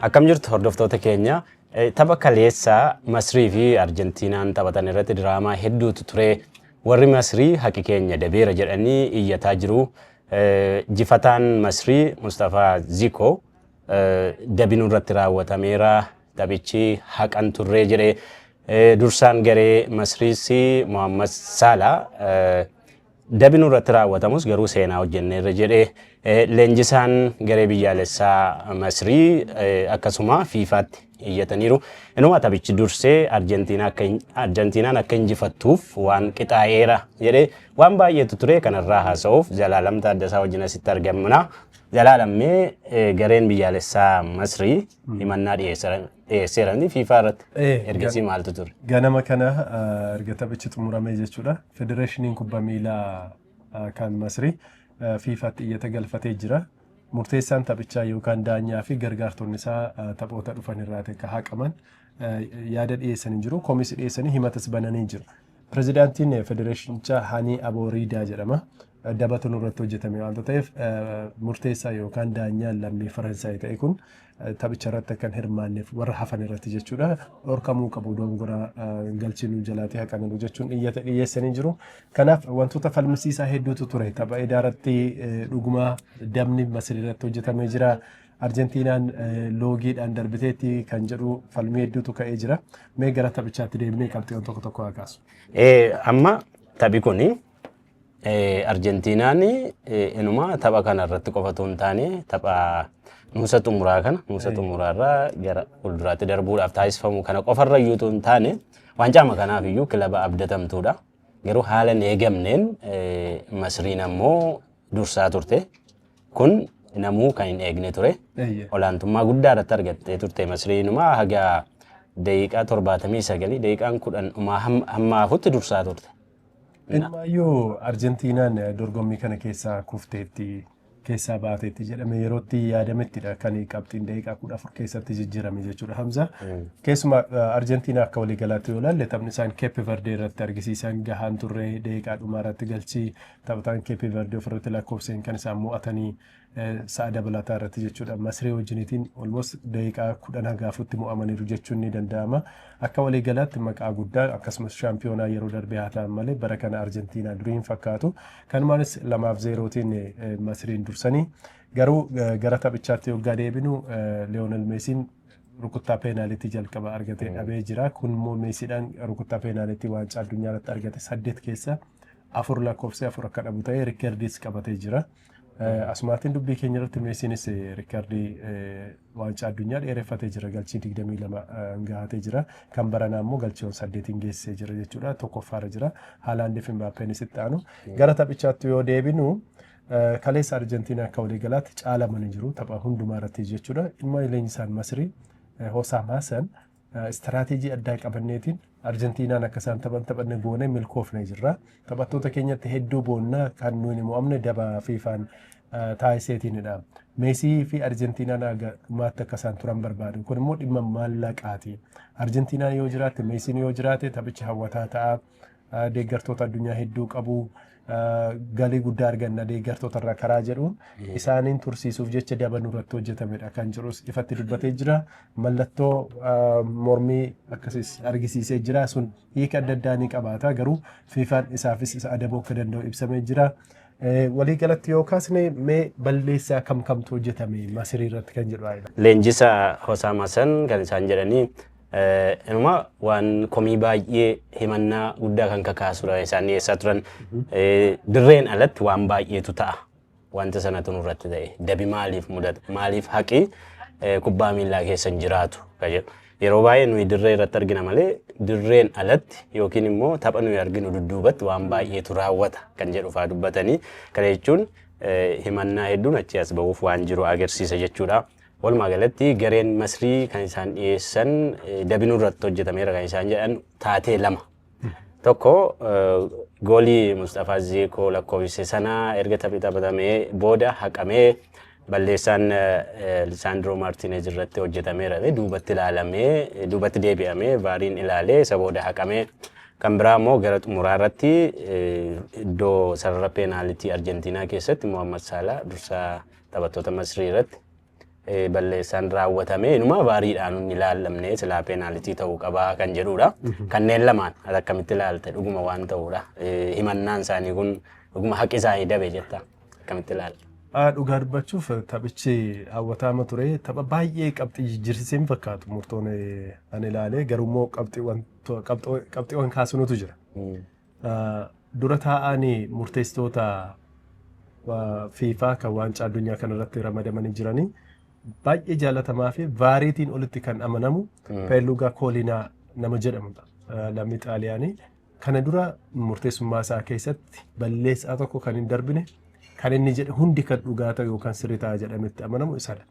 Akkam jirtu, hordoftoota keenya? Tapha kaleessaa Masrii fi Arjentiinaan taphatan irratti diraamaa hedduutu ture. Warri Masrii haqi keenya dabeera jedhanii iyyataa jiru. Jifataan Masrii Mustafaa Zikoo dabinuu irratti raawwatameera. Taphichi haqan turree jedhe. Dursaan garee Masriis Mohammad Salah dabinuu irratti raawwatamus garuu seenaa hojjenneerra jedhe. Leenjisaan garee biyyaalessaa Masrii akkasuma FIFAtti iyyataniiru. Inuma taphichi dursee Arjentiinaan akka injifattuuf waan qixaa'eera jedhee waan baay'eetu ture. Kanarraa haasa'uuf Zalaalam Taaddasaa wajjin asitti argamna. Zalaalammee, gareen biyyaalessaa Masrii himannaa dhiyeesseera FIFA irratti. Ergasii maaltu ture? Ganama kana erga taphichi xumuramee jechuudha. Federeeshiniin kubbaa miilaa kan Masrii FIFAtti iyyata galfatee jira. Murteessaan taphichaa yookaan daanyaa fi gargaartonni isaa taphoota dhufan irraa akka haqaman yaada dhiyeessanii jiru. Komis dhiyeessanii himatas bananii jiru. Pirezidaantiin federeeshinichaa Hanii Abooriidaa jedhama. Dabatu nurratti hojjetame waanta ta'eef murteessaa yookaan daanyaan lammii Faransaay ta'e kun taphicha irratti akka hin hirmaanneef warra hafan irratti jechuudha. Dhorkamuu qabu, dongora galchinuu jalaatii haqaniiru jechuun iyyata dhiyeessanii jiru. Kanaaf wantoota falmisiisaa hedduutu ture. Tapha idaarratti dhuguma dabni Masrii irratti hojjetamee jira. Arjentiinaan loogiidhaan darbiteetti kan jedhu falmii hedduutu ka'ee jira. Mee gara taphichaatti deebinee qabxiiwwan tokko tokko haa kaasu. Amma taphi kuni Arjentiinaan inuma tapha kana irratti qofa otoo hin taane tapha nuusa xumuraa kana, nuusa xumuraarraa gara fuulduraatti darbuudhaaf taasifamu kana qofarra iyyuu otoo hin taane waancaama kanaaf iyyuu kilaba abdatamtuudha. Garuu haala hin eegamneen Masriin ammoo dursaa turte. Kun namuu kan hin eegne ture. Olaantummaa guddaa irratti argattee turte Masriinuma haga daqiiqaa 79, daqiiqaan 10 dhumaa hamma hafutti dursaa turte. Inumaayyuu Arjentiinaan dorgommii kana keessaa kufteetti, keessaa baateetti jedhame yerootti yaadamettidha kan qabxiin daqiiqaa 14 keessatti jijjiirame jechuudha, Hamza. Keessumaa Arjentiinaa akka waliigalaatti yoo ilaalle, taphni isaan Keep Verde irratti argisiisan gahaan turre. Daqiiqaa dhumaa irratti galchii taphataan Keep Verde ofirratti lakkoofseen kan isaan mo'atanii sa'a dabalataa irratti jechuudha. Masrii wajjiniitiin almost daqiiqaa 10 haga afutti mo'amaniiru jechuun ni danda'ama. Akka waliigalaatti maqaa guddaa akkasumas shaampiyoonaa yeroo darbee haa ta'an malee bara kana Arjentiinaa durii hin fakkaatu. Kanumaanis 2-0tiin Masriin dursanii, garuu gara taphichaatti yoggaa deebinu Leeyoonel Meesiin rukuttaa peenaalitii jalqaba argatee dhabee jira. Kun immoo Meesiidhaan rukuttaa peenaalitii waancaa addunyaa irratti argate saddeet keessa afur lakkoofsee afur akka dhabu ta'ee rikkerdiis qabatee jira. Asumaatiin dubbii keenya irratti Meesiinis rikkardii waancaa addunyaa dheereffatee jira. Galchii 22 gahatee jira. Kan baranaa immoo galchiiwwan saddeetiin geessisee jira jechuudha. Tokkoffaarra jira. Haalaandii fi Mbaappeenis itti aanu. Gara taphichaatti yoo deebinu, kaleessa Arjentiinaa akka waliigalaatti caalamanii jiru tapha hundumaa irratti jechuudha. Ilma leenjisaan Masrii Hosaam Hasan istiraateejii addaa qabanneetiin Arjentiinaan akka isaan taphan taphanne goonee milkoofnee jirra. Taphattoota keenyatti hedduu boonnaa, kan nuyi mo'amne daba FIFAn taasiseetiinidha. Meesii fi Arjentiinaan haga dhumaatti akka isaan turan barbaadu. Kun immoo dhimma maallaqaati. Arjentiinaan yoo jiraatte, Meesiin yoo jiraate, taphichi hawwataa ta'a. Deeggartoota addunyaa hedduu qabu. Galii guddaa arganna deeggartoota irraa karaa jedhuun isaaniin tursiisuuf jecha daba nurratti hojjetamedha kan jedhus ifatti dubbatee jira. Mallattoo mormii akkasiis argisiisee jira. Sun hiika adda addaa ni qabaata. Garuu FIFAn isaafis isa adabuu akka danda'u ibsamee jira. Walii galatti yoo kaasne, mee balleessaa kam kamtu hojjetame Masirii irratti kan jedhu haa ilaallu. Leenjisa Hosaam Hasan kan isaan jedhanii inuma waan komii baay'ee, himannaa guddaa kan kakaasudha isaan dhiyeessaa turan. Dirreen alatti waan baay'eetu ta'a. Wanta sanatu nurratti ta'e. Dabi maaliif mudata? Maaliif haqi kubbaa miillaa keessa hin jiraatu? Kan jedhu. Yeroo baay'ee nuyi dirree irratti argina malee dirreen alatti yookiin immoo tapha nuyi arginu dudduubatti waan baay'eetu raawwata kan jedhu fa'aa dubbatanii. Kana jechuun himannaa hedduun achii as ba'uuf waan jiru agarsiisa jechuudha. Walumaa galatti gareen Masrii kan isaan dhiyeessan dabinuu irratti hojjetameera kan isaan jedhan taatee lama. Tokko goolii Mustafaa Zeekoo lakkoofsise sana erga taphni taphatamee booda haqamee, balleessaan Lisaandroo Maartineez irratti hojjetameera duubatti ilaalamee, duubatti deebi'amee VARiin ilaalee isa booda haqamee. Kan biraa immoo gara xumuraa irratti iddoo sarara peenaalitii Arjentiinaa keessatti Mohammad Salah dursaa taphattoota Masrii irratti Balleessaan raawwatame inuma VARiidhaan hin ilaallamne, silaa peenaalitii ta'uu qabaa kan jedhudha. Kanneen lamaan ati akkamitti ilaalte? Dhuguma waan ta'uudha? Himannaan isaanii kun dhuguma haqi isaanii dabe jetta? Akkamitti ilaalte? Dhugaa dubbachuuf, taphichi hawwataama ture. Tapha baay'ee qabxii jijjiirsisee hin fakkaatu murtoon ani ilaalee, garuu immoo qabxiiwwan kaasunutu jira. Dura taa'anii murteessitoota FIFA kan waancaa addunyaa kanarratti ramadamanii jiranii, baay'ee jaalatamaa fi VARiitiin olitti kan amanamu Pierluigi Collina nama jedhamudha. Lammii Xaaliyaanii. Kana dura murteessummaa isaa keessatti balleessaa tokko kan hin darbine, kan inni jedhe hundi kan dhugaa ta'u yookaan sirrii ta'a jedhametti amanamu isadha.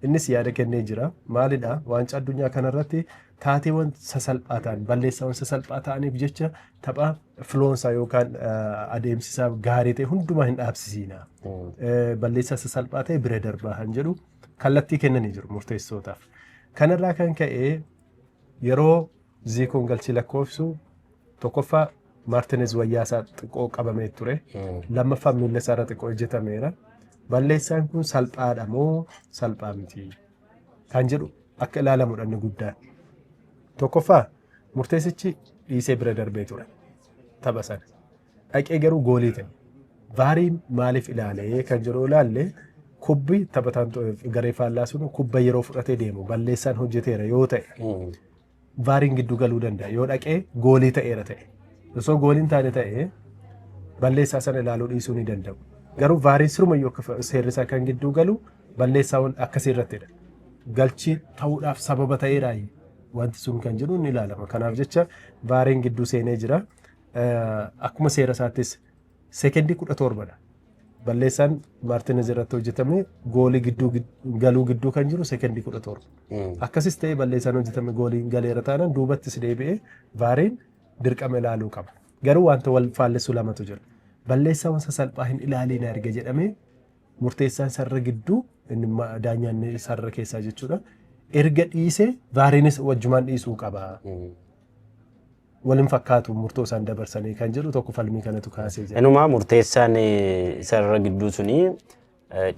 Innis yaada kennee jira. Maalidha? Waancaa addunyaa kanarratti taateewwan sasalphaa ta'an, balleessaawwan sasalphaa ta'aniif jecha tapha flownsaa yookaan adeemsisaa gaarii ta'e hundumaa hin dhaabsisiina. Balleessaa sasalphaa ta'e bira darbaa kan jedhu kallattii kennanii jiru murteessitootaaf. Kanarraa kan ka'e, yeroo Ziikoon galchii lakkoofsu, tokkoffaa Maartinez wayyaa isaa xiqqoo qabamee ture. Lammaffaa miila isaarra xiqqoo hojjetameera. Balleessaan kun salphaadha moo salphaa miti kan jedhu akka ilaalamudha inni guddaan. Tokkoffaa, murteessichi dhiisee bira darbee ture tapha sana. Dhaqee garuu goolii ta'e. VARiin maaliif ilaalee kan jedhu ilaalle, kubbi taphataan garee faallaa sun kubba yeroo fudhatee deemu balleessaan hojjeteera yoo ta'e, VARiin gidduu galuu danda'a yoo dhaqee goolii ta'eera ta'e. Osoo gooliin taane ta'e, balleessaa sana ilaaluu dhiisuu ni danda'u. Garuu VARiin sirumayyuu akka seerri isaa kan gidduu galu balleessaawwan akkasii irrattidha. Galchii ta'uudhaaf sababa ta'eera wanti sun kan jedhu ni ilaalama. Kanaaf jecha VARiin gidduu seenee jira. Akkuma seera isaattis seekendii 17dha. Balleessaan Maartinez irratti hojjetame goolii gidduu galuu gidduu kan jiru seekendii 17. Akkasis ta'ee, balleessaan hojjetame gooliin galeera taanaan, duubattis deebi'ee VARiin dirqama ilaaluu qaba. Garuu wanta wal faallessu lamatu jira. Balleessaawwan sasalphaa hin ilaaliin erga jedhamee, murteessaan sarara gidduu inni daanyaan sarara keessaa jechuudha. Erga dhiisee, VARiinis wajjumaan dhiisuu qaba. Waliin fakkaatu murtoo isaan dabarsanii kan jedhu tokko falmii kanatu kaasee jira. Inumaa murteessaan sarara gidduu suni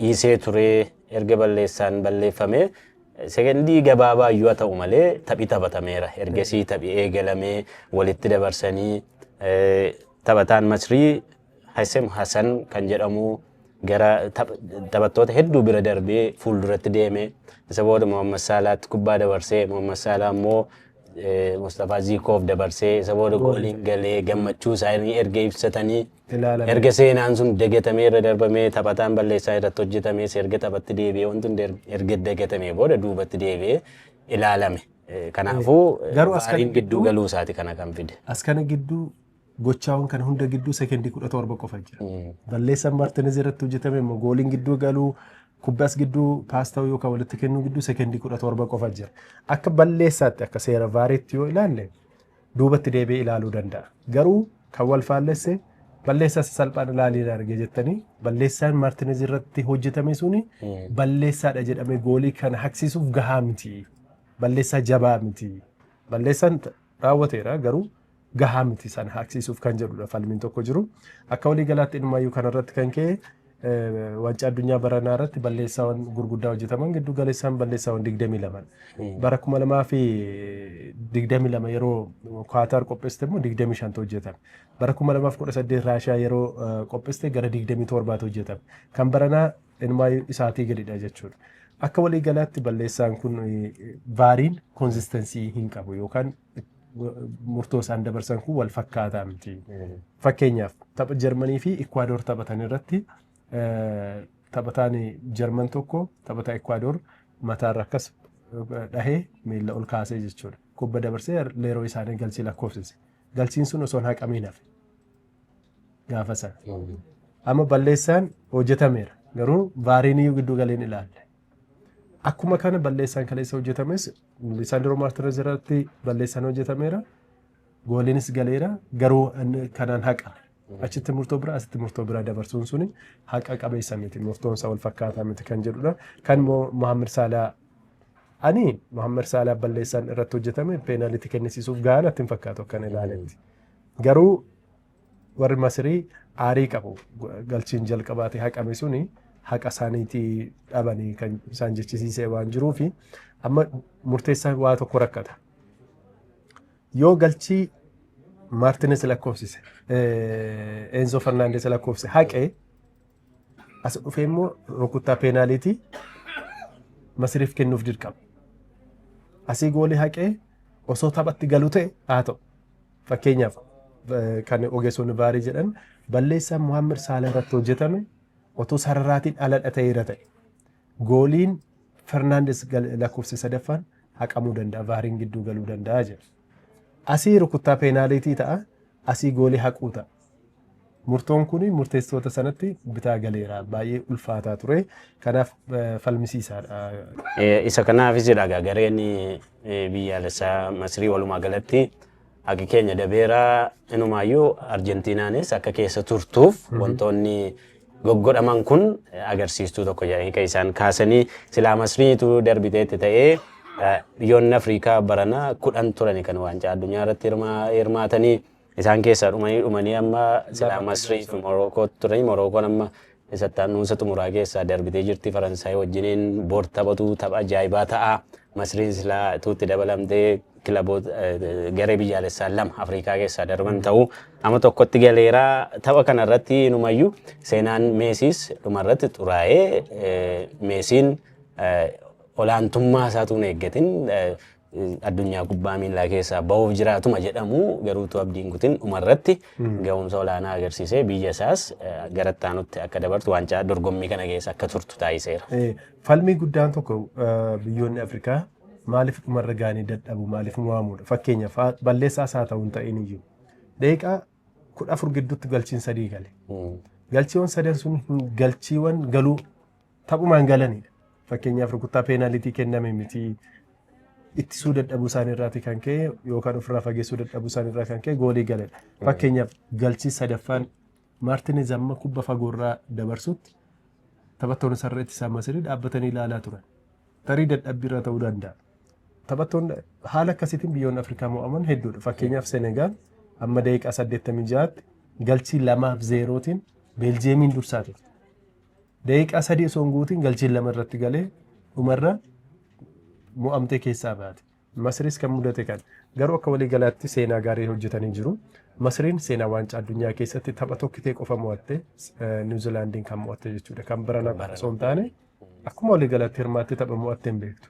dhiisee turee, erga balleessaan balleeffame sekendii gabaabaa iyyuu haa ta'u malee, taphi taphatameera. Ergasii taphi eegalamee walitti dabarsanii, taphataan Masrii Hassem Hassan kan jedhamu gara taphattoota hedduu bira darbee fuulduratti deeme. Isa booda Mohammad Saalaatti kubbaa dabarsee, Mohammad Saalaa immoo Mustafaa Ziikoof dabarsee, isa booda gooliin galee, gammachuu isaanii erga ibsatanii Ilaalame. erga seenaan sun dagatamee irra darbamee, taphataan balleessaa irratti hojjetames erga taphatti deebi'ee, wanti hundi erga dagatamee booda duubatti deebi'ee ilaalame. Kanaafuu Garuu as kana VARiin gidduu galuu isaati kana kan fide. As kana gidduu, gochaawwan kana hunda gidduu sekendii 17 qofa jira. Balleessaan Maartinez irratti hojjetame immoo gooliin gidduu galuu, kubbaas gidduu pass ta'uu yookaan walitti kennuu gidduu sekendii 17 qofa jira. Akka balleessaatti, akka seera VARiitti yoo ilaalle, duubatti deebi'ee ilaaluu danda'a. Garuu kan wal faallesse, balleessaa salphaan ilaalii arge jettanii, balleessaan Maartinez irratti hojjetame suni balleessaadha jedhamee goolii kana haqsiisuuf gahaa miti. Balleessaa jabaa miti. Balleessaan raawwateera, garuu gahaa miti sana haqsiisuuf kan jedhudha falmiin tokko jiru. Akka walii galaatti, inumaayyuu kanarratti kan ka'e, waancaa addunyaa baranaa irratti balleessaawwan gurguddaa hojjetaman gidduu galeessaan balleessaawwan 22. Bara 2022 yeroo Kaataar qopheessite immoo 25tu hojjetame. Bara 2018 Raashiyaa yeroo qopheessite gara 27tu hojjetame. Kan baranaa inumaayyuu isaatii gadidha jechuudha. Akka walii galaatti, balleessaan kun VARiin consistency hin qabu yookaan murtoo isaan dabarsan kun wal fakkaataa miti. Fakkeenyaaf, tapha Jarmanii fi Ikwaadoor taphatan irratti taphataan Jarman tokko taphataa Ikwaadoor mataarra akkas dhahee miila ol kaasee jechuudha. Kubba dabarsee Leerooy Saanee galchii lakkoofsise. Galchiin sun osoo hin haqamiin hafe gaafa sana. Amma balleessaan hojjetameera. Garuu VARiin iyyuu gidduu galeen ilaalle. Akkuma kana balleessaan kaleessa hojjetames Lisaandroo Maartinez irratti balleessaan hojjetameera. Gooliinis galeera. Garuu kanaan haqa. Achitti murtoo biraa, asitti murtoo biraa dabarsuun suni haqa qabeessa miti. Murtoon isaa wal fakkaataa miti kan jedhudha. Kan immoo Mohaammed Saalaa, ani Mohaammed Saalaa balleessaan irratti hojjetame peenaalitii kennisiisuuf gahaa natti hin fakkaatu akkan ilaaletti. Garuu warri Masirii aarii qabu. Galchiin jalqabaatee haqame suni Haqa isaaniitii dhabanii kan isaan jechisiisee waan jiruufi amma murteessaan waa tokko rakkata. Yoo galchii Maartiines lakkoofsise, Enzo Fernandez lakkoofsise haqee, as dhufee immoo rukuttaa peenaaliitii Masriif kennuuf dirqama. Asii goolii haqee osoo taphatti galu ta'e haa ta'u. Fakkeenyaaf, kan ogeessonni VAR jedhan, balleessaan Muhammad Salah irratti hojjetame otoo sararaatiin aladha ta'eera ta'e, gooliin Fernandes lakkoofsa sadaffaan haqamuu danda'a, VARiin gidduu galuu danda'a jedha. Asii rukuttaa peenaaliitii ta'a, asii goolii haquu ta'a. Murtoon kun murteessitoota sanatti bitaa galeera. Baay'ee ulfaataa ture. Kanaaf falmisiisaadha. Isa kanaafis egaa gareen biyyaalessaa Masrii walumaa galatti haqi keenya dabeera, inumaayyuu Arjentiinaanis akka keessa turtuuf wantoonni goggodhaman kun agarsiistuu tokko jedhanii kan isaan kaasanii, silaa Masriitu darbiteetti ta'ee, biyyoonni Afrikaa barana 10 turani kan waancaa addunyaa irratti hirmaatanii. Isaan keessaa dhumanii dhumanii amma silaa Masrii fi Morookoo turanii. Morookoon amma isatti aanuunsa xumuraa keessaa darbitee jirti. Faransaay wajjiniin bor taphatu, tapha ajaa'ibaa ta'a. Masriin silaa tuutti dabalamtee kilaboota garee biyyaalessaa lama Afrikaa keessaa darban ta'uu amma tokkotti galeera. Tapha kanarratti inumayyuu seenaan Meesiis dhumarratti xuraa'ee, Meesiin olaantummaa isaatu hin eeggatin addunyaa kubbaa miillaa keessaa bahuuf jiraatuma jedhamu, garuu utuu abdiin kutin dhumarratti ga'umsa olaanaa agarsiisee biyya isaas gara itti aanutti akka dabartu, waancaa dorgommii kana keessa akka turtu taasiseera. Falmii guddaan tokko, biyyoonni Afrikaa maaliif dhumarra ga'anii dadhabu, maaliif mo'amuudha? Fakkeenyaaf, balleessaa isaa ta'uu hin ta'in iyyuu, daqiiqaa 14 gidduutti galchiin sadii gale. Galchiiwwan sadan sun galchiiwwan galuu taphumaan galanidha. Fakkeenyaaf, rukuttaa peenaalitii kenname miti, ittisuu dadhabuu isaanii irraati kan ka'e yookaan ofirraa fageessuu dadhabuu isaanii irraa kan ka'e goolii galedha. Fakkeenyaaf, galchii sadaffaan Maartinez amma kubba fagoorraa dabarsutti taphattoonni sarara ittisaa Masirii dhaabbatanii ilaalaa turan. Tarii dadhabbii irraa ta'uu danda'a. Taphattoonni haala akkasiitiin biyyoonni Afrikaa mo'aman hedduudha. Fakkeenyaaf, Senegaal amma daqiiqaa 86tti galchii 2-0tiin Beeljeemiin dursaa turte. Daqiiqaa 3 osoo hin guutiin galchiin lama irratti galee dhumarra mo'amtee keessaa baate. Masriis kan mudate kan. Garuu akka waliigalaatti seenaa gaarii hojjetanii jiru. Masriin seenaa waancaa addunyaa keessatti tapha tokkitee qofa mo'atte, Niwuzilaandiin kan mo'atte jechuudha. Kan barana osoo hin taane akkuma waliigalaatti hirmaattee tapha mo'atte hin beektu.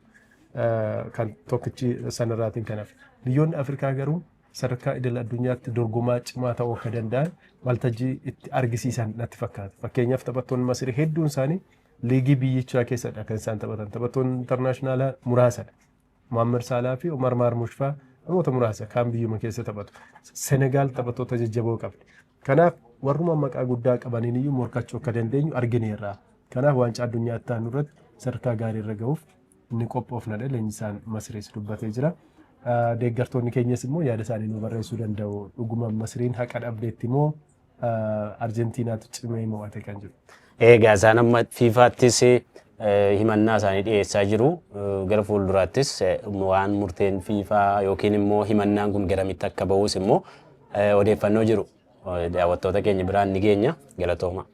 Kan tokkichi sanarraatiin kanaaf. Biyyoonni Afrikaa garuu sadarkaa idil addunyaatti dorgomaa cimaa ta'uu akka danda'an waltajjii itti argisiisan natti fakkaata. Fakkeenyaaf, taphattoonni Masrii hedduun isaanii liigii biyyichaa keessadha kan isaan taphatan. Taphattoonni internationalaa muraasadha. Muhammad Saalaa fi Umar Maarmush fa'aa namoota muraasa, kaan biyyuma keessa taphatu. Senegaal taphattoota jajjaboo qabdi. Kanaaf warruma maqaa guddaa qabaniin iyyuu morkachuu akka dandeenyu argineerra. Kanaaf waancaa addunyaa itti aanu irratti sadarkaa gaarii irra gahuuf ni qophoofnadha, leenjisaan Masriis dubbatee jira. Deeggartoonni keenyas immoo yaada isaanii nu barreessuu danda'u. Dhuguma Masriin haqa dhabdeetti moo Arjentiinaatu cimee mo'ate kan jedhu. Egaa isaan amma FIFAttis himannaa isaanii dhiyeessaa jiru. Gara fuulduraattis waan murteen FIFA yookiin immoo himannaan kun garamitti akka bahus immoo odeeffannoo jiru daawwattoota keenya biraan ni geenya. Galatooma.